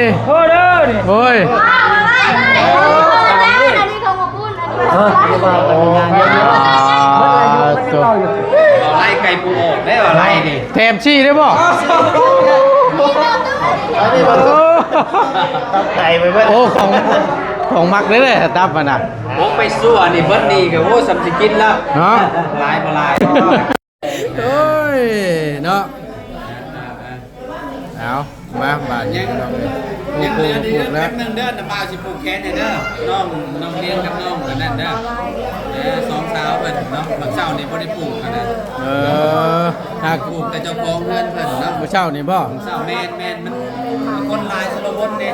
ນີ້ ໂອ້ເດີນີ້ ໂອ້ຍ ອັນນີ້ຂອງຂອບຄຸນ ອັນນີ້ຂອງຂອບຄຸນ ເອີ ໂອ້ ໄລ່ໄກ່ປູອອກໄດ້ວ່າໄລ່ນີ້ ແຖມຊີ້ໄດ້ບໍ່? ຕັບໄຕໄປເບິດ ໂອ້ ຂອງ ຂອງມັກເດ້ ຕັບມັນນະ ໂອ້ ໄປຊົ່ວນີ້ເບິດນີ້ກໍ ໂອ້ ສ່ຳຊິກິນແລ້ວເນາະ ຫຼາຍບໍ່ຫຼາຍ ໂອ້ຍ ເນາະ ເອົາ ມາບາດນີ້ ຍັງ ພີ່ນ້ອງ ຍັງເຫຼືອອີກແປັບໜຶ່ງເດີ ນ້າບ່າວຊິຜູກແຂນໃຫ້ເດີ ນ້ອງ ນ້ອງລຽນກັບນ້ອງອັນນັ້ນເດີ ເອີ ສອງສາວເພິ່ນເນາະ ບາງເຊົ້ານີ້ບໍ່ໄດ້ຜູກຫັ້ນນະ ເອີ ผูກກັບເຈົ້າຂອງເຮືອນເພິ່ນເນາະ ມື້ເຊົ້ານີ້ບໍ່? ເຊົ້າ ແມ່ນໆ ມັນຄົນຫຼາຍຊົນລະບົດເດ້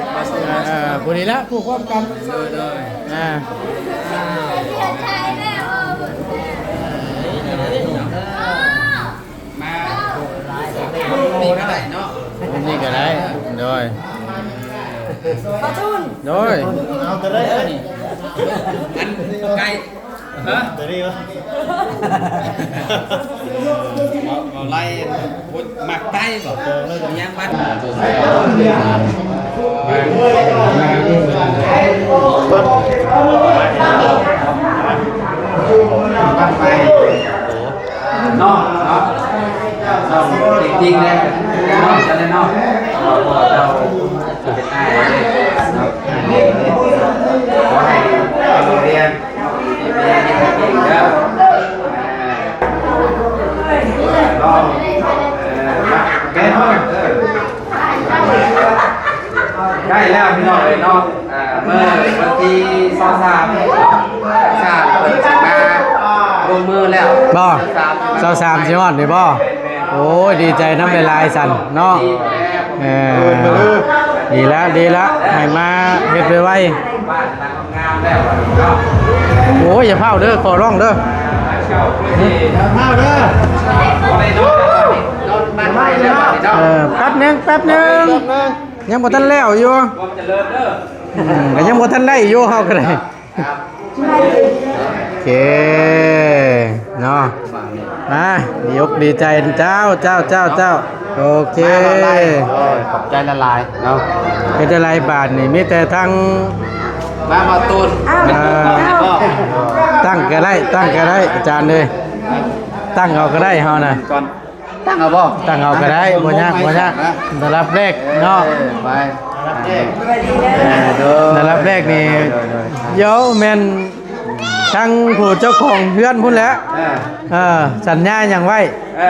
ເອີ ຜູ້ນີ້ລະ ຜູ້ພ້ອມກັນ ເອີ ໂດຍ ອ່າ ມາ ນີ້ກໍໄດ້ເນາະ ນີ້ກໍໄດ້ ໂດຍ ໂດຍ ເອົາກໍໄດ້ ອັນໄກ່ ຮະ ຕົວນີ້ວະ ເວົ້າ ເວົ້າໄລ່ ໝາກໄຕ້ບໍ່? ຍັງບັດ ເນາະ ເນາະ ເຈົ້າ ເຈົ້າ ເກັ່ງຈິງແດ່ ເຈົ້າເນາະ ເຈົ້າເນາະ ເຈົ້າເປັນອ້າຍເດ້ເນາະ ຂໍໃຫ້ເຈົ້າຮຽນ ໃກ້ແລ້ວພີ່ນ້ອງເອີຍເນາະ ເອີ ມື້ວັນທີຊາວສາມ ຊາດເພິ່ນຊິມາລົງມືແລ້ວ ບໍ່? ຊາວສາມຊິຮອດນີ້ບໍ່? ໂອ້ຍ ດີໃຈນຳຫຼາຍໆ ຊັ້ນເນາະ ເອີ ດີລະ ດີລະ ໃຫ້ມາເຮັດໄວໆ ໂອ້ຍ ຢ່າພ້າວເດີ ຂໍຮ້ອງເດີ ຢ່າພ້າວເດີ ເອີ ແປັບໜຶ່ງ ແປັບໜຶ່ງ ຍັງບໍ່ທັນແລ້ວຢູ່ ອືມ ກໍຍັງບໍ່ທັນໄດ້ຢູ່ ເຮົາກໍໄດ້ ໂອເຄເນາະ ອ່າ ດີອົກດີໃຈເຈົ້າ ເຈົ້າ ເຈົ້າ ເຈົ້າ ໂອເຄ ມາຫຼາຍໆ ໂອ້ຍ ຂອບໃຈຫຼາຍໆເນາະ ເຮັດຈັ່ງໃດບາດນີ້ ມີແຕ່ທັງ ມາ ມາຕູນ ອ່າ ຕັ້ງກໍໄດ້ ຕັ້ງກໍໄດ້ ອາຈານເອີຍ ຕັ້ງເອົາກໍໄດ້ເຮົານະ ກ່ອນ ຕັ້ງເອົາບໍ່? ຕັ້ງເອົາກໍໄດ້ ບໍ່ຍາກ ບໍ່ຍາກ ລະດັບແລກເນາະ ເອີ ໄປ ລະດັບແລກ ເອີ ໂດຍ ລະດັບແລກນີ້ ໂດຍ ໂດຍ ໂດຍ ໂຍ ແມ່ນທາງຜູ້ເຈົ້າຂອງເຮືອນພຸ້ນແຫຼະ ເອີ ເອີ ສັນຍາຫຍັງໄວ້ ເອີ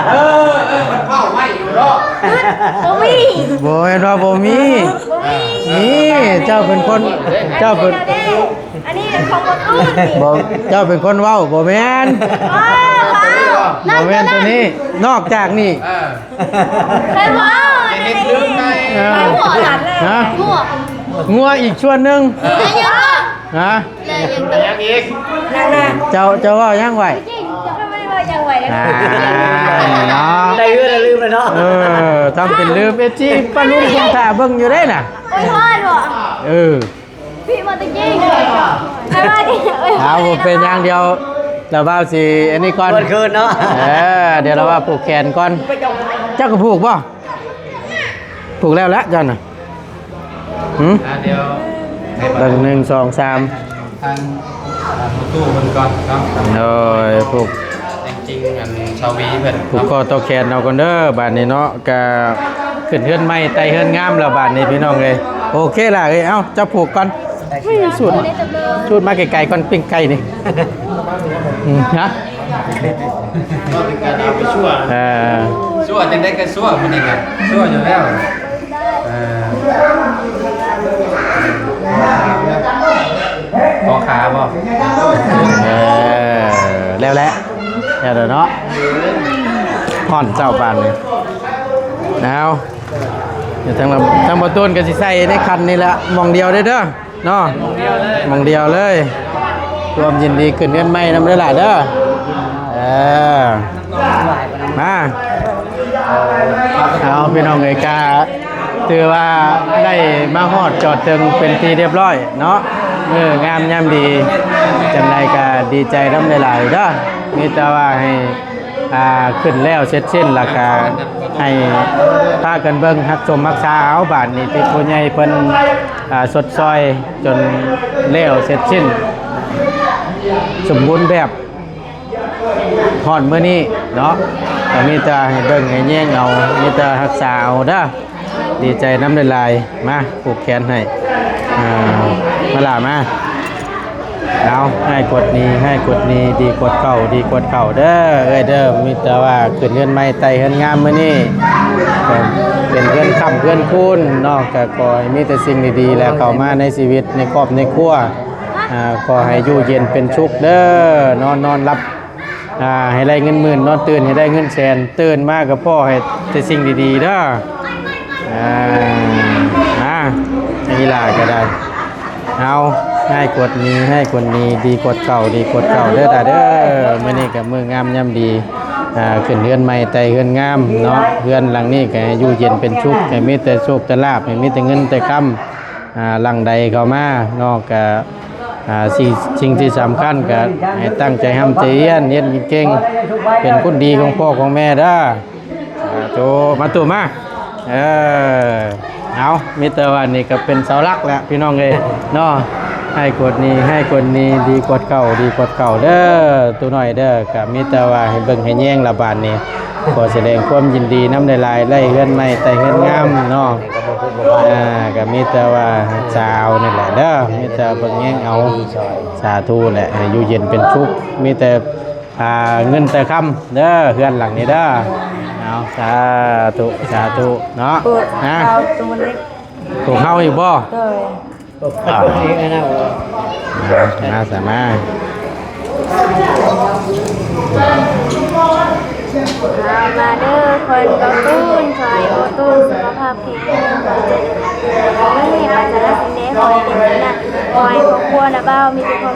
ເອີ ເອີ ມັນເວົ້າໄວ້ຢູ່ເນາະ ບໍ່ມີ ບໍ່ແມ່ນວ່າບໍ່ມີ ບໍ່ມີ ມີ ເຈົ້າເປັນຄົນ ເຈົ້າເປັນ ອັນນີ້ຂອງບໍ່ຕູ້ນນີ້ ບໍ່ ເຈົ້າເປັນຄົນເວົ້າ ບໍ່ແມ່ນ ເອີ ບໍ່ແມ່ນຕົວນີ້ ນອກຈາກນີ້ ເອີ ເຄີຍເວົ້າ ເຮັດລືມໄດ້ ເອີ ເອີ ຫະ ງົວ ງົວອີກສ່ວນໜຶ່ງ ເອີ ຮະ ແລ້ວຍັງອີກ ເຈົ້າ ເຈົ້າເວົ້າຫຍັງໄວ້ ເຈົ້າບໍ່ໄດ້ເວົ້າຫຍັງໄວ້ເດ້ ອ່າ ເນາະ ໄດ້ເຮືອນແລ້ວລືມແລ້ວເນາະ ເອີ ທຳເປັນລືມ ເອັຟຊີ ປ້າລຸງເພິ່ນຖ້າເບິ່ງຢູ່ເດ້ນະ ໂອ້ຍ ຮອດບໍ່ ເອີ ພີ່ມາແຕ່ກີ້ ສະບາຍດີ ເອົາ ບໍ່ເປັນຫຍັງ ດຽວລາວບ່າວຊິອັນນີ້ກ່ອນ ກ່ອນຄືນເນາະ ເອີ ດຽວລາວບ່າວຜູກແຂນກ່ອນ ເຈົ້າກໍຜູກບໍ່? ຜູກແລ້ວລະເຈົ້ານະ ຫືມ ອ່າ ດຽວໃຫ້ເບິ່ງ ໜຶ່ງ ສອງ ສາມ ທາງ ອ່າ ພໍ່ຕູ້ເພິ່ນກ່ອນເນາະ ໂດຍ ຜູກ ແຕ່ງຈິງອັນຊາວວີເພິ່ນ ຜູກຄໍຕໍ່ແຂນເອົາກ່ອນເດີ ບາດນີ້ເນາະ ກະຂຶ້ນເຮືອນໃໝ່ໄຕ່ເຮືອນງາມແລ້ວບາດນີ້ພີ່ນ້ອງເອີຍ ໂອເຄລະເອີຍ ເອົ້າ ເຈົ້າຜູກກ່ອນ ສູດ ສູດມາໄກໆກ່ອນ ປີ້ງໄກ່ນີ້ ອືມ ຮະ ເອີ ຊົ່ວຈັ່ງໃດກໍຊົ່ວ ມື້ນີ້ນະ ຊົ່ວຢູ່ແລ້ວ ເອີ ຂໍຂາບໍ່? ເອີ ແລ້ວແຫຼະ ແລ້ວແຫຼະເນາະ ຮ້ອນເຈົ້າປານນີ້ ເອົາ ທາງ ທາງບໍ່ຕູນກໍຊິໃສ່ໃນຂັນນີ້ແຫຼະ ໝ່ອງດຽວເດີ ເດີ ເນາະ ໝ່ອງດຽວເລີຍ ຮ່ວມຍິນດີຂຶ້ນເຮືອນໃໝ່ນຳເດີຫຼ້າເດີ ເອີ ມາ ເອົາ ພີ່ນ້ອງເອີຍ ກະຖືວ່າໄດ້ມາຮອດຈອດເຖິງເປັນທີ່ຮຽບຮ້ອຍເນາະ ມື້ງາມຍາມດີ ຈັ່ງໃດກະດີໃຈນຳຫຼາຍໆເດີ ມີແຕ່ວ່າໃຫ້ ອ່າ ຂຶ້ນແລ້ວເສັດສິ້ນ ແລ້ວກະໃຫ້ພາກັນເບິ່ງຮັກຊົມຮັກສາເອົາ ບາດນີ້ທີ່ຜູ້ໃຫຍ່ເພິ່ນ ອ່າ ຊົດຊ່ອຍຈົນແລ້ວເສັດສິ້ນ ສົມບູນແບບຮອດມື້ນີ້ເນາະ ກໍມີແຕ່ໃຫ້ເບິ່ງໃຫ້ແຍງເອົາ ມີແຕ່ຮັກສາເອົາເດີ. ດີໃຈນຳຫຼາຍໆ ມາຜູກແຂນໃຫ້ ອ່າ ມາຫຼ້າມາ ເອົາ ໃຫ້ກວດໜີ ໃຫ້ກວດໜີ ດີກວດເຂົ້າ ດີກວດເຂົ້າເດີ ເອື້ອຍເດີ ມີແຕ່ວ່າຂຶ້ນເຮືອນໃໝ່ໄຕ່ເຮືອນງາມມື້ນີ້ ກໍເປັນເຮືອນຄ້ຳເຮືອນຄູນເນາະ ກໍຂໍໃຫ້ມີແຕ່ສິ່ງດີໆ ແລ້ວເຂົ້າມາໃນຊີວິດໃນຄອບໃນຄົວ ອ່າ ຂໍໃຫ້ຢູ່ເຢັນເປັນສຸກເດີ ນອນ ນອນຫຼັບ ອ່າ ໃຫ້ໄດ້ເງິນໝື່ນ ນອນຕື່ນໃຫ້ໄດ້ເງິນແສນ ຕື່ນມາກໍພໍໃຫ້ແຕ່ສິ່ງດີໆເດີ. ອ່າ ອ່າ ອີຫຼ້າກໍໄດ້ ເອົາ ຮ້າຍກວ່ານີ້ ຮ້າຍກວ່ານີ້ ດີກວ່າເກົ່າ ດີກວ່າເກົ່າເດີຕາເດີ. ມື້ນີ້ກໍມື້ງາມຍາມດີ ອ່າ ຂຶ້ນເຮືອນໃໝ່ ໄຕ່ເຮືອນງາມເນາະ. ເຮືອນຫຼັງນີ້ກໍໃຫ້ຢູ່ເຢັນເປັນສຸກ ໃຫ້ມີແຕ່ໂຊກແຕ່ລາບ ໃຫ້ມີແຕ່ເງິນແຕ່ຄຳ ອ່າ ຫຼັ່ງໄຫຼເຂົ້າມາເນາະ. ກໍ ອ່າ ສິ່ງ ສິ່ງທີ່ສຳຄັນກໍໃຫ້ຕັ້ງໃຈຮ່ຳໃຈຮຽນ ຮຽນເກັ່ງໆ ເປັນຄົນດີຂອງພໍ່ຂອງແມ່ເດີ. ອ່າ ໂຕ ມາຕູ້ມາ ເອີ ເອົາ ມີແຕ່ວ່ານີ້ກໍເປັນເສົາຫຼັກແຫຼະພີ່ນ້ອງເອີຍເນາະ. ຮ້າຍກວ່ານີ້ ຮ້າຍກວ່ານີ້ ດີກວ່າເກົ່າ ດີກວ່າເກົ່າເດີ ຕູ້ນ້ອຍເດີ. ກໍມີແຕ່ວ່າໃຫ້ເບິ່ງໃຫ້ແຍງລະບາດນີ້ ຂໍສະແດງຄວາມຍິນດີນຳຫຼາຍໆ ໄດ້ເຮືອນໃໝ່ ໄຕ່ເຮືອນງາມເນາະ. ອ່າ ກໍມີແຕ່ວ່າຮັກສາເອົານີ້ແຫຼະເດີ ມີແຕ່ເບິ່ງແຍງເອົາ. ສາທຸແຫຼະ ໃຫ້ຢູ່ເຢັນເປັນສຸກ ມີແຕ່ ອ່າ ເງິນແຕ່ຄຳເດີ ເຮືອນຫຼັງນີ້ເດີ. ເອົາ ສາທຸ ສາທຸເນາະ. ຮະ ພວກເຮົາອີກບໍ່? ໂດຍ ອ່າ ມາ ມາສາມາ ມາເດີ ຄົນບໍ່ຕູນ ຂໍໃຫ້ບໍ່ຕູນສຸຂະພາບແຂງແຮງ ຂໍໃຫ້ເຈີລິນເລີດ ມີປາດຖະໜາສິ່ງໃດ ຂໍໃຫ້ເປັນເຊັ່ນນັ້ນ. ຂໍໃຫ້ຄອບຄົວນ້າບ່າວມີແຕ່ຄວາມ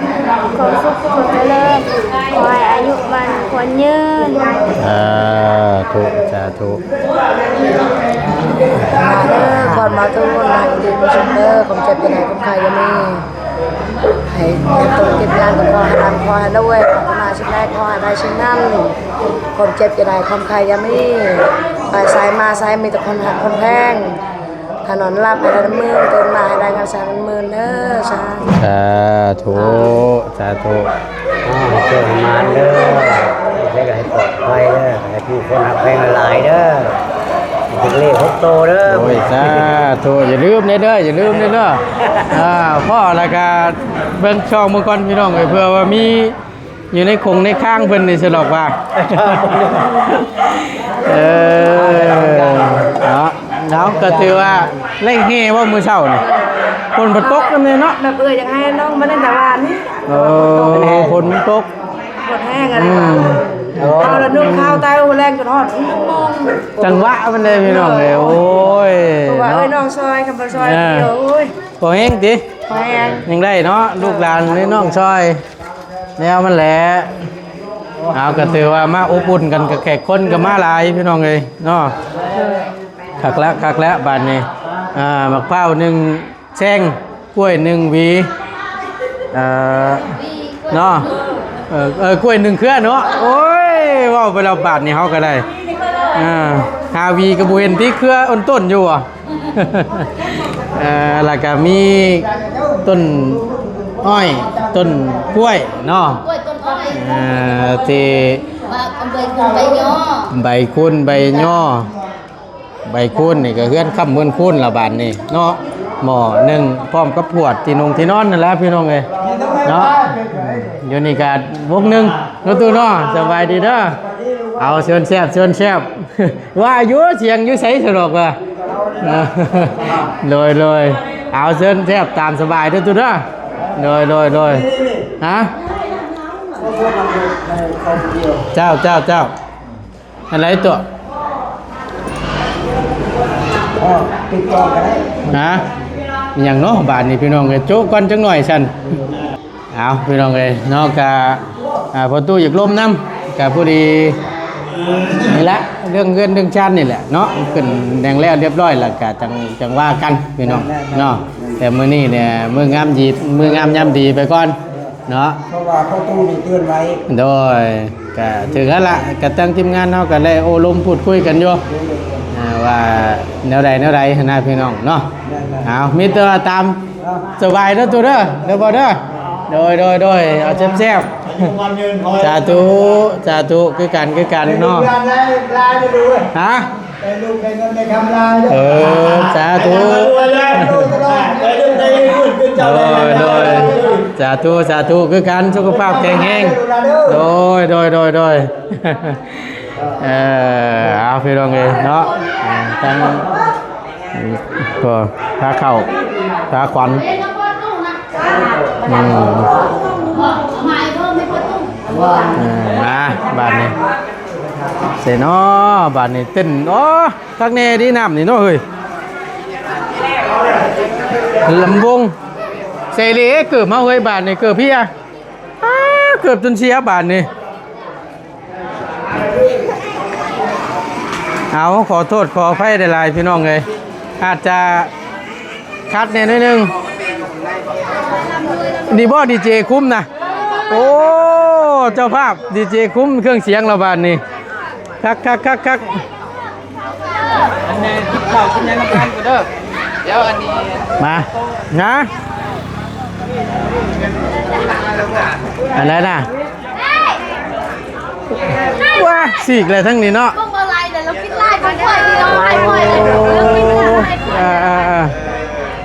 ຄວາມສຸກ ຄວາມຈະເລີນ ຂໍໃຫ້ອາຍຸໝັ້ນຂວັນຍືນ. ສາທຸ ສາທຸ ມາເດີ ຄວັນມາຕູນ ມາຢູ່ດີມີສຸກເດີ ຄວາມເຈັບຢ່າໄດ້ ຄວາມໄຂ້ຢ່າມີ ໃຫ້ເກັບຕົວເກັບງານກໍຂໍໃຫ້ຮ່ຳຂໍໃຫ້ລວຍ ປາດຖະໜາສິ່ງໃດຂໍໃຫ້ໄດ້ສິ່ງນັ້ນ ຄວາມເຈັບຢ່າໄດ້ ຄວາມໄຂ້ຢ່າມີ ໄປໃສມາໃສມີແຕ່ຄົນຮັກຄົນແພງ. ຖ້ານອນຫຼັບໃຫ້ໄດ້ເງິນໝື່ນ ຕື່ນມາໃຫ້ໄດ້ເງິນແສນເງິນໝື່ນເດີ. ສາ ສາທຸ ສາທຸ ອ້າວ ໃຫ້ໂຊກໃຫ້ໝານເດີ ໃຫ້ປອດໄພເດີ ໃຫ້ຜູ້ຄົນຮັກແພງຫຼາຍໆເດີ ຖືກເລກຫົກໂຕເດີ. ໂອ້ຍ ສາທຸ ຢ່າລືມເດີ ຢ່າລືມເດີ ອ່າ ພໍແລ້ວກໍເບິ່ງຊ່ອງເບິ່ງກ່ອນພີ່ນ້ອງເອີຍ ເພື່ອວ່າມີ ຢູ່ໃນຂົງໃນຄ້າງເພິ່ນນີ້ ສະດອກວ່າ ເອີ ເນາະ ເນາະ ກໍຖືວ່າໄດ້ແຫ່ບໍ່ມື້ເຊົ້ານີ້ ຝົນບໍ່ຕົກນຳເນາະ. ແບບເອື້ອຍຢາກໃຫ້ນ້ອງມາຫຼິ້ນຕາວານນີ້ ໂອ້ ຝົນມັນຕົກ ຝົນແຮງອັນນີ້ວ່າ ເອົາລະນຸ່ງຂາວໃຕ້ຫົວແລງຈົນຮອດຫົກໂມງ ຈັງຫວະມັນເດ້ພີ່ນ້ອງເອີຍ. ໂອ້ຍ ເພາະວ່າເອື້ອຍນ້ອງຊ່ອຍ ຄັນບໍ່ຊ່ອຍ ເອີ ໂອ້ຍ ພໍແຮງຕິ ພໍແຮງ ຍັງໄດ້ເນາະ ລູກຫຼານເອື້ອຍນ້ອງຊ່ອຍ ແນວມັນແຫຼະ. ເອົາ ກໍຖືວ່າມາອົບອຸ່ນກັນ ກໍແຂກຄົນກໍມາຫຼາຍພີ່ນ້ອງເອີຍເນາະ. ຄັກແລ້ວ ຄັກແລ້ວບາດນີ້ ອ່າ ໝາກພ້າວໜຶ່ງແຊງ ກ້ວຍໜຶ່ງຫວີ ເອີ ເນາະ ເອີ ເອີ ກ້ວຍໜຶ່ງເຄືອເນາະ. ໂອ້ຍ ເວົ້າໄປແລ້ວບາດນີ້ເຮົາກໍໄດ້ ອ່າ ຫາຫວີກໍບໍ່ເຫັນຕິ ເຄືອອົນຕົ້ນຢູ່ບໍ່? ເອີ ແລ້ວກໍມີຕົ້ນອ້ອຍ ຕົ້ນກ້ວຍເນາະ ກ້ວຍຕົ້ນອ້ອຍ ເອີ ທີ່ ໃບຄູນໃບຍໍ ໃບຄູນໃບຍໍ ໃບຄູນນີ້ກໍເຮືອນຄ້ຳເຮືອນຄູນລະບາດນີ້ເນາະ. ໝໍ້ໜຶ່ງ ພ້ອມກັບພວດ ທີ່ນຸ່ງທີ່ນອນນັ້ນແຫຼະພີ່ນ້ອງເອີຍເນາະ. ຢູ່ນີ້ກໍວົງໜຶ່ງເນາະ ຕູ້ເນາະ. ສະບາຍດີເດີ. ເອົາ ເຊີນແຊບ ເຊີນແຊບ. ວ່າຢູ່ ສຽງຢູ່ໃສສະດອກວ່າ. ໂດຍ ໂດຍ ເອົາ ເຊີນແຊບຕາມສະບາຍເດີຕູ້ເດີ. ໂດຍ ໂດຍ ໂດຍ. ຮະ? ເຈົ້າ ເຈົ້າ ເຈົ້າ. ອັນໃດຕົວະ? ຮະ? ອີ່ຫຍັງເນາະ ບາດນີ້ພີ່ນ້ອງເອີຍ. ໂຈະກ່ອນຈັກໜ້ອຍຊັ້ນ. ເອົາ ພີ່ນ້ອງເອີຍເນາະ ກະ ອ່າ ພໍ່ຕູ້ຢາກລົມນຳ ກະພໍດີນີ້ແຫຼະ ເລື່ອງເຮືອນເລື່ອງຊານນີ້ແຫຼະເນາະ. ຂຶ້ນແດງແລ້ວລຽບຮ້ອຍແລ້ວ ກະຈັ່ງ ຈັ່ງວ່າກັນພີ່ນ້ອງເນາະ. ແຕ່ມື້ນີ້ນີ້ມື້ງາມຍາມ ມື້ງາມຍາມດີໄປກ່ອນເນາະ ເພາະວ່າພໍ່ຕູ້ນີ້ເຕືອນໄວ້. ໂດຍ ກະເຖິງຫັ້ນລະ ກະທາງທີມງານເຮົາກະໄດ້ໂອ້ລົມພູດຄຸຍກັນຢູ່ ອ່າ ວ່າແນວໃດແນວໃດຫັ້ນນະພີ່ນ້ອງເນາະ. ເອົາ ມີແຕ່ວ່າຕາມ ສະບາຍເດີຕູ້ເດີ ເດີພໍ່ເດີ. ໂດຍ ໂດຍ ໂດຍ ເອົາແຊບໆ. ສາທຸ ສາທຸ ຄືກັນ ຄືກັນເນາະ. ຮະ? ເອີ ສາທຸ. ໂດຍ ໂດຍ ສາທຸ ສາທຸ ຄືກັນ ສຸຂະພາບແຂງແຮງ. ໂດຍ ໂດຍ ໂດຍ ໂດຍ. ເອີ ເອົາ ພີ່ນ້ອງເອີຍເນາະ ອ່າ ທັງ ກໍພາເຂົ້າ ພາຂວັນ ອືມ ເອີ ມາບາດນີ້ ໃສ່ເນາະ ບາດນີ້ເຕັ້ນ ໂອ້ ຄັກແນ່ເດນ້ຳນີ້ເນາະເຮີ້ຍ ລຳວົງ ໃສ່ເລເກີບເຮົາເຮີ້ຍ ບາດນີ້ເກີບເພຍ ອ້າ ເກີບຈົນເສຍບາດນີ້. ເອົາ ຂໍໂທດຂໍອະໄພຫຼາຍໆ ພີ່ນ້ອງເອີຍ ອາດຈະຂັດແດ່ໜ້ອຍໜຶ່ງ. ນີ້ບໍ່ ດີເຈຄຸມນະ? ໂອ້ ເຈົ້າພາບ ດີເຈຄຸມເຄື່ອງສຽງລະບາດນີ້ ຄັກໆໆໆ. ອັນນີ້ກິນເຂົ້າກິນຫຍັງນຳກັນກ່ອນເດີ ດຽວອັນນີ້ ມາ ນະ ອັນໃດນະ? ວ້າ ສີກແລ້ວທັງນີ້ເນາະ ເອີ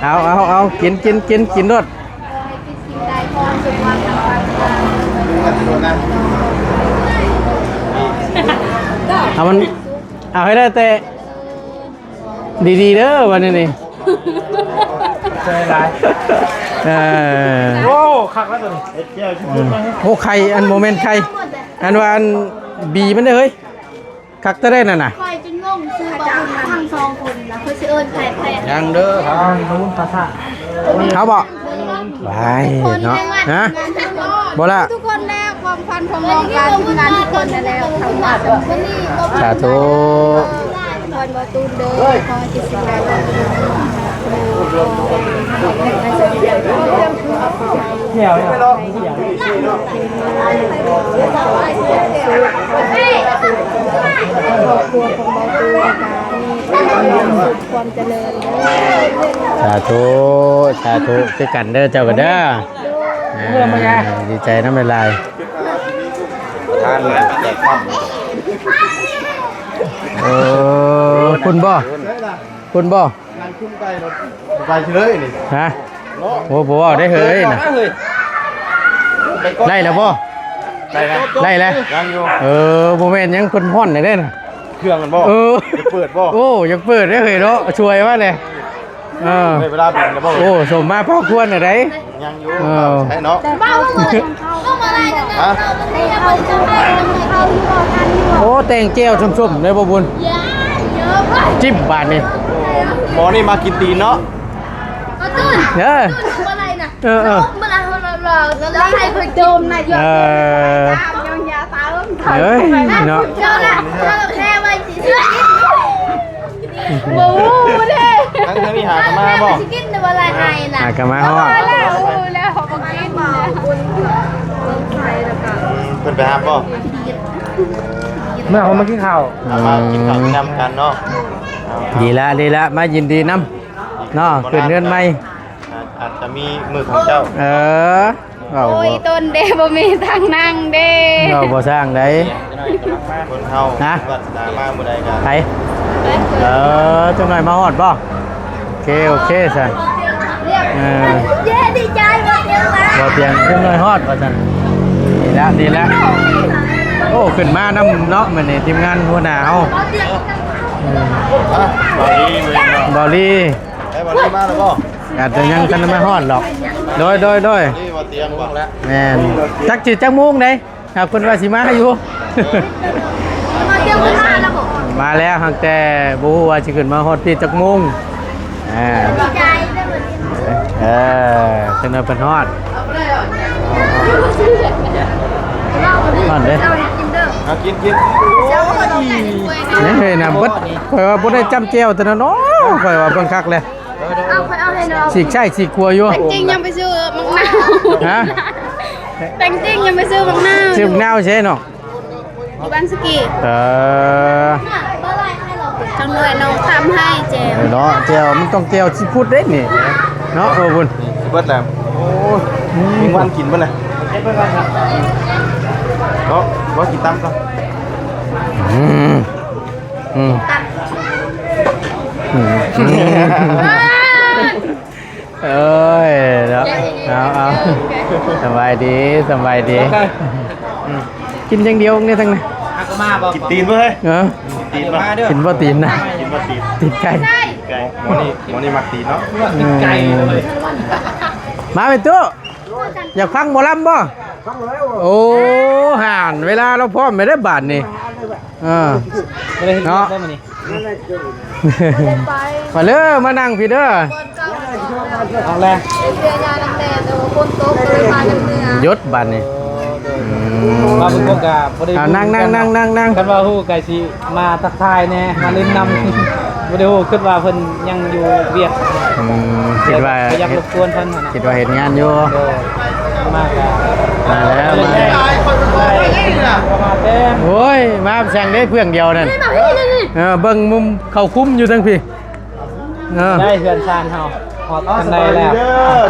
ໆໆ ເອົາໆໆ ກິນໆໆ ກິນໂລດ. ເອົາມັນ ເອົາໃຫ້ໄດ້ແຕ່ດີໆເດີ ວັນນີ້ນີ້ ໃສ່ຫຼາຍ ເອີ ໂອ້ ຄັກແລ້ວຕົວນີ້ ເຮັດແຈ່ວ ໂອ້ ໄຂ່ ອັນບໍ່ແມ່ນໄຂ່ ອັນວ່າອັນບີມັນເດ້ເຮີ້ຍ. ຄັກແທ້ໃດນັ້ນນະ ຂ້ອຍຈົນງົງຊື່ບໍ່ ທັງສອງຄົນນະ ເພິ່ນຊິເອີ້ນໃຜແພະ ຍັງເດີ ທາງນູ້ນພາສາ ເຂົາບໍ່ ຫວາຍເນາະ ຮະ ບໍ່ລະ ທຸກຄົນແລ້ວ ຄວາມຝັນຂອງນ້ອງການທີມງານທຸກຄົນນັ້ນແລ້ວ ສາທຸ ພອນບໍ່ຕູນເດີ ຂໍໃຫ້ຕິດສິນໄດ້ ແຖວ ຄອບຄົວຂອງເຮົາກໍມີຄວາມສຸກຄວາມຈະເລີນເດີ ສາທຸ ສາທຸ ຄືກັນເດີເຈົ້າກໍເດີ ໂດຍ ອ່າ ດີໃຈນຳຫຼາຍໆ ເອີ ພຸ້ນບໍ່ ພຸ້ນບໍ່? ໄປເລີຍນີ້ ຮະ ໂອ້ ບໍ່ເວົ້າໄດ້ເຮີ້ຍນະ ໄດ້ແລ້ວບໍ່? ໄດ້ແລ້ວ ໄດ້ແລ້ວ ຍັງຢູ່ ເອີ ບໍ່ແມ່ນຫຍັງ ເພິ່ນຮ້ອນໄດ້ເດ້ນະ ເຄື່ອງມັນບໍ່? ເອີ ຢາກເປີດບໍ່? ໂອ້ ຢາກເປີດເດ້ເຮີ້ຍເນາະ ຊ່ວຍວ່າແຫຼະ ເອີ ໄດ້ເວລາບິນແລ້ວບໍ່? ໂອ້ ສົມມາພາຄວນນະໄດ ຍັງຢູ່ ເອີ ໃຊ່ເນາະ ຮະ ໂອ້ ແຕ່ງແຈ່ວສົ້ມໆ ເດ້ບໍ່ບຸນ ຈິ້ມບາດນີ້ ໝໍນີ້ມາກິນຕີນເນາະ ເອີ ເອີໆ ເອີຍເນາະ ບໍ່ຮູ້ເດ້ ທາງ ທາງນີ້ຫາກະມາບໍ່? ຊິກິນແຕ່ວ່າລາຍໄຮ່ນະ ຫາກະມາຮອດ ຮູ້ແລ້ວບໍ່ກິນ ເພິ່ນໄປຮັບບໍ່? ເມື່ອເຮົາມາກິນເຂົ້າ ເອົາມາກິນເຂົ້ານຳກັນເນາະ ດີລະ ດີລະ ມາຍິນດີນຳເນາະ ຂຶ້ນເຮືອນໃໝ່ ອາດ ອາດຈະມີມື້ຂອງເຈົ້າ ເອີ ເວົ້າ ໂອ້ຍ ບໍ່ ຕົນເດ້ ບໍ່ມີທາງນັ່ງເດ້ ເວົ້າບໍ່ສ້າງໃດ ຄົນເຮົາ ຮະ ວາດສະໜາມາມື້ໃດກໍ ໃຜ ເອີ ຈັກໜ້ອຍມາຮອດບໍ່? ໂອເຄ ໂອເຄຊັ້ນ ເອີ ເຢ້ ດີໃຈ ບໍ່ຕຽງມາ ບໍ່ຕຽງ ຈັກໜ້ອຍຮອດວ່າຊັ້ນ ດີແລ້ວ ດີແລ້ວ ໂອ້ ຂຶ້ນມານຳເນາະ ມື້ນີ້ທີມງານຫົວໜ້າເຮົາ ອືມ ເບົາລີ ເບົາລີ ເອີ ເບົາລີມາແລ້ວບໍ່? ອາດຈະຍັງທັນໄດ້ມາຮອດດອກ ໂດຍ ໂດຍ ໂດຍ ນີ້ວ່າຕຽງບໍ່ແລ້ວ ແມ່ນ ຈັກຊິຈັກໂມງໃດ ຫາກເພິ່ນວ່າຊິມາຢູ່ ມາແລ້ວ ຫາກແຕ່ບໍ່ຮູ້ວ່າຊິຂຶ້ນມາຮອດພີ້ຈັກໂມງ ອ່າ ເອີ ເພິ່ນວ່າເພິ່ນຮອດ ຮອດເດ້ ເອົາກິນ ກິນ ຍັງເຫັນນະ ເບິດ ຂ້ອຍວ່າບໍ່ໄດ້ຈ້ຳແຈ່ວແຕ່ນັ້ນເນາະ ຂ້ອຍວ່າເບິ່ງຄັກແລ້ວ ເອົາ ຂ້ອຍເອົາໃຫ້ນ້ອງ ສີກຊ້າຍສີກຂວາຢູ່ ແຕ່ງຈິງຍັງໄປຊື້ໝາກນາວ ຮະ ແຕ່ງຈິງຍັງໄປຊື້ໝາກນາວ ຊື້ໝາກນາວໃສເນາະ ຢູ່ບ້ານສະກີ ເອີ ຈັກໜ້ອຍນ້ອງຕຳໃຫ້ແຈ່ວ ເນາະ ແຈ່ວມັນຕ້ອງແຈ່ວຊີຟູດເດ້ນີ້ເນາະ ເອີ ບຸນ ຊິເບິດແລ້ວ ໂອ້ຍ ມີວັນກິນເບິດແລ້ວ ເນາະ ບໍ່ກິນຕຳກ່ອນ ອືມ ອືມ ອືມ ເອີຍ ເນາະ ເອົາ ເອົາ ສະບາຍດີ ສະບາຍດີ ກິນຢ່າງດຽວນີ້ທັງນັ້ນ ຫາກະມາບໍ່ ກິນຕີນບໍ່ເຮີ້ຍ ເອີ ກິນຕີນບໍ່ ກິນບໍ່ຕີນນະ ກິນບໍ່ຕີນ ຕີນໄກ່ ໄກ່ ໝໍນີ້ ໝໍນີ້ມັກຕີນເນາະ ອືມ ມາແມ່ຕູ້ ຢາກຟັງໝໍລຳບໍ່? ໂອ້ ຫານ ເວລາລາວພ້ອມແລ້ວເດີບາດນີ້ ເອີ ບໍ່ໄດ້ເຮັດວຽກໄດ້ມື້ນີ້ ມາເດີ ມານັ່ງພີ້ເດີ ເອົາແລະ ເຮັດວຽກຍາມນັ້ນແຫຼະ ແຕ່ວ່າຝົນຕົກກໍເລີຍພາກັນເມືອ ຢຸດບາດນີ້ ມາເບິ່ງກໍບໍ່ໄດ້ ອ່າ ນັ່ງໆໆໆໆ ຄັນວ່າຮູ້ກໍຊິມາທັກທາຍແດ່ ມາຫຼິ້ນນຳ ບໍ່ໄດ້ຮູ້ ຄິດວ່າເພິ່ນຍັງຢູ່ວຽກ ອືມ ຄິດວ່າ ກໍຢາກລົບກວນເພິ່ນຫັ້ນນະ ຄິດວ່າເຮັດງານຢູ່ ໂດຍ ມາກໍ ມາແລ້ວ ມາແລ້ວ ໂອ້ຍ ມາຊ່າງໄດ້ເພື່ອງດຽວນັ້ນ ເອີ ເບິ່ງມຸມເຂົ້າຄຸ້ມຢູ່ທາງພີ້ ເອີ ໄດ້ເຮືອນຊານເຮົາ ຮອດກັນໄດ້ແລ້ວ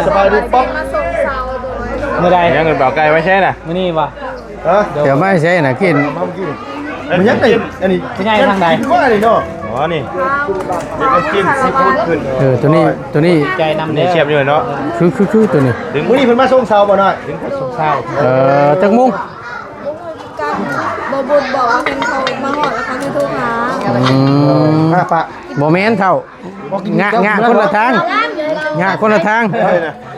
ສະບາຍດີ ສະບາຍດີ ປ້ອງ ມາສົ່ງເຊົາໂດຍ ມື້ໃດ ຍັງເອີ້ນບ່າວໄກ່ໄວ້ໃສນະ ມື້ນີ້ບໍ່? ຮະ ດຽວມາໃສນະ ກິນ ມາກິນ ມັນຍັງໄດ້ ອັນນີ້ ຜູ້ໃຫຍ່ທາງໃດ ກິນວ່ານີ້ເນາະ ອໍ ນີ້ ເອົາກິນຊີຟູດຂຶ້ນ ເອີ ໂຕນີ້ ໂຕນີ້ ໃຈນຳເດີ ນີ້ແຊບຢູ່ເນາະ ຄື ຄື ຄືໂຕນີ້ ມື້ນີ້ເພິ່ນມາສົ່ງເຊົາບໍ່ນ້ອຍ ເພິ່ນກໍສົ່ງເຊົາ ເອີ ຈັກໂມງ? ບໍ່ຮູ້ຄືກັນ ບໍ່ບຸນບອກວ່າເພິ່ນເຂົາມາຮອດແລ້ວເຂົາຊິໂທຫາ ອືມ ຫາປະ ບໍ່ແມ່ນເຖົ້າ ງະ ງະຄົນລະທາງ ງະຄົນລະທາງ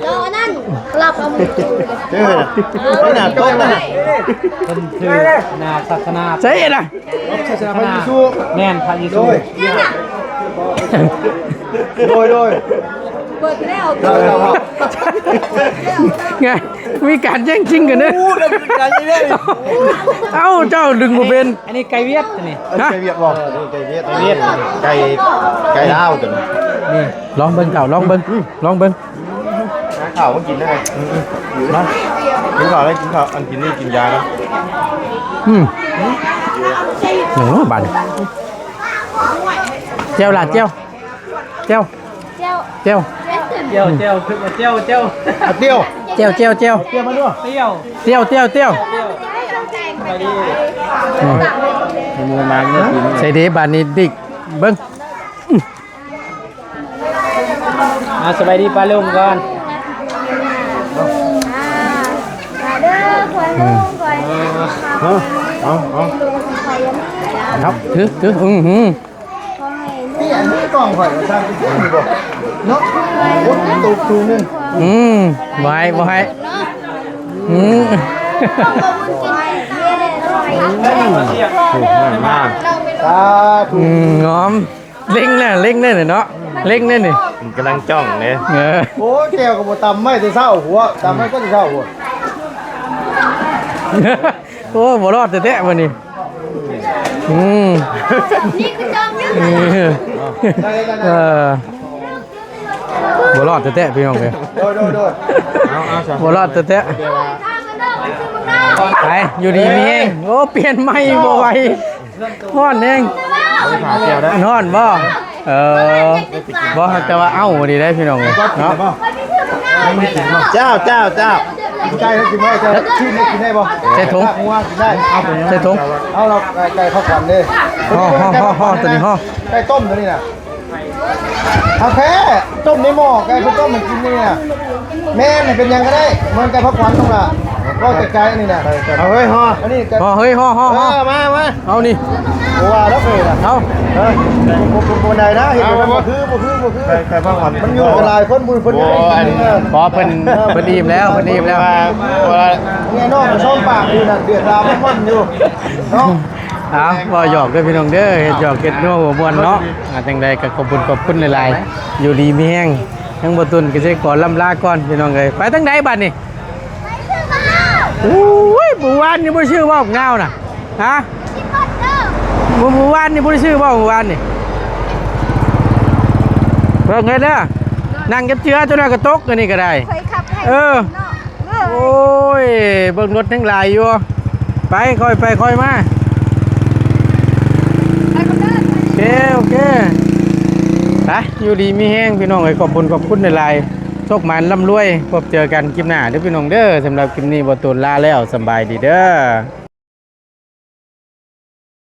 ລາວອັນນັ້ນ ລັບເອົາມື ເອີ ນີ້ນະ ຕົ້ນນະ ເພິ່ນຖືໜ້າສາສະໜາ ໃສນະ ສາສະໜາພະເຢຊູ ແມ່ນ ພະເຢຊູ ໂດຍ ໂດຍ ໂດຍ ເບິດແລ້ວ ໄງ ມີການແຍ່ງຊິງກັນເດ້ ໂອ້ ເຈົ້າດຶງບໍ່ເປັນ ອັນນີ້ໄກ່ຫວຽດ ອັນນີ້ ຮະ ໄກ່ຫວຽດບໍ່ ເອີ ໄກ່ຫວຽດ ໄກ່ຫວຽດ ໄກ່ ໄກ່ລາວຕົວນີ້ ນີ້ ລອງເບິ່ງເຈົ້າ ລອງເບິ່ງ ອືມ ລອງເບິ່ງ ຫາເຂົ້າມາກິນໄດ້ ອືມໆ ມາ ກິນເຂົ້າໄດ້ ກິນເຂົ້າ ອັນກິນນີ້ກິນຢານະ ອືມ ຫຍັງເນາະບາດນີ້ ແຈ່ວລະ ແຈ່ວ ແຈ່ວ ແຈ່ວ ແຈ່ວ ແຈ່ວ ແຈ່ວ ຄືວ່າແຈ່ວ ແຈ່ວ ອາ ແຈ່ວ ແຈ່ວ ແຈ່ວ ແຈ່ວ ແຈ່ວມາດ້ວຍ ແຈ່ວ ແຈ່ວ ແຈ່ວ ແຈ່ວ ສະບາຍດີ ອືມ ໃສ່ເດບາດນີ້ດິກ ເບິ່ງ ອ່າ ສະບາຍດີປ້າລຸງກ່ອນ ມາເດີ ພໍ່ລຸງກ່ອນ ເອົາ ເອົາ ເອົາ ເອົາ ຖື ຖື ອື ອື ຂອໃຫ້ລູກ ນີ້ອັນນີ້ກ້ອງຂ້ອຍວ່າຊັ້ນ ເນາະ ໂອ້ຍ ຕົກສູງໜຶ່ງ ອືມ ບໍ່ໃຫ້ ບໍ່ໃຫ້ ອືມ ສາທຸ ອືມ ງອມ ເລັງນະ ເລັງແນ່ເນາະ ເລັງແນ່ນີ້ ມັນກຳລັງຈ້ອງເດ້ ເອີ ໂອ້ຍ ແຈ່ວກໍບໍ່ຕຳໄມ້ແຕ່ເຊົ້າ ຫົວ ຕຳໄມ້ກໍແຕ່ເຊົ້າ ຫົວ ໂອ້ຍ ບໍ່ລອດແທ້ໆ ມື້ນີ້ ອືມ ນີ້ຄືຈອມຍຸດ ເອີ ບໍ່ລອດແທ້ໆ ພີ່ນ້ອງເອີຍ ໂດຍ ໂດຍ ໂດຍ ເອົາ ເອົາ ບໍ່ລອດແທ້ໆ ໄປ ຢູ່ດີມີແຮງ ໂອ້ ປ່ຽນໃໝ່ບໍ່ໄຫວ ຮ້ອນແຮງ ຮ້ອນບໍ່? ເອີ ບໍ່ ແຕ່ວ່າເອົ້າດີໄດ໋ພີ່ນ້ອງເອີຍເນາະ ເຈົ້າ ເຈົ້າ ເຈົ້າ ໄກ່ເຮົາກິນບໍ່? ເຈົ້າ ຊື້ມາກິນໄດ້ບໍ່? ໃສ່ຖົງ ໃສ່ຖົງ ເອົາ ເອົາໄກ່ເຂົ້າຂວັນເດ້ ຫໍ່ ຫໍ່ ຫໍ່ ໂຕນີ້ຫໍ່ ໄກ່ຕົ້ມໂຕນີ້ນະ ເອົາແທ້ ຕົ້ມໃນໝໍ້ ໄກ່ເພິ່ນຕົ້ມໃຫ້ກິນນີ້ນະ ແມ່ນ ເປັນຫຍັງກໍໄດ້ ເໝືອນໄກ່ເຜົາຂວັນນັ້ນລະ ເວົ້າແຕ່ໄກອັນນີ້ນະ ເອົາເຮີ້ຍ ຫໍ່ ອັນນີ້ກໍ ຫໍ່ເຮີ້ຍ ຫໍ່ ຫໍ່ ເອີ ມາ ມາ ເອົານີ້ ບໍ່ວ່າແລ້ວເອີຍນະ ເອົາ ເອີ ບໍ່ ບໍ່ ບໍ່ໄດ້ນະ ເຮັດແບບນັ້ນບໍ່ຄື ບໍ່ຄື ບໍ່ຄື ໄກ່ ໄກ່ເຜາຂວັນ ມັນຢູ່ກັນຫຼາຍຄົນ ບໍ່ ເພິ່ນ ບໍ່ ອັນນີ້ ເອີ ບໍ່ ເພິ່ນ ເພິ່ນອີ່ມແລ້ວ ເພິ່ນອີ່ມແລ້ວ ວ່າ ວ່າ ແນ່ນອນ ຊອມປາກຢູ່ນັ້ນ ເດືອດດາວມັນຢູ່ເນາະ ເອົາ ເວົ້າຫຍອກເດີພີ່ນ້ອງເດີ ເຮັດຫຍອກເຮັດຫົວ ຫົວມ່ວນເນາະ ອ່າ ຈັ່ງໃດກໍຂອບຄຸນ ຂອບຄຸນຫຼາຍໆ ຢູ່ດີມີແຮງ ທາງບໍ່ຕຸນກໍຊິຂໍລ່ຳລາກ່ອນພີ່ນ້ອງເອີຍ ໄປທາງໃດບັດນີ້? ໂອ້ຍ ມື້ວານນີ້ບໍ່ໄດ້ຊື້ບໍ່ບັກນາວນະ ຮະ ມື້ ມື້ວານນີ້ບໍ່ໄດ້ຊື້ບໍ່ ມື້ວານນີ້ ເບິ່ງເດີ ນັ່ງຈັບເຈືອຕົວນັ້ນກໍຕົກ ອັນນີ້ກໍໄດ້ ເອີ ໂອ້ຍ ເບິ່ງລົດຍັງຫຼາຍຢູ່ ໄປ ຄ່ອຍໄປຄ່ອຍມາ ໂອເຄ ໂອເຄ ໄປ ຢູ່ດີມີແຮງພີ່ນ້ອງເອີຍ ຂອບຄຸນ ຂອບຄຸນຫຼາຍໆ ໂຊກໝານລ່ຳລວຍ ພົບເຈີກັນຄລິບໜ້າເດີພີ່ນ້ອງເດີ ສຳລັບຄລິບນີ້ບໍ່ຕູນລາແລ້ວ ສຳບາຍດີເດີ.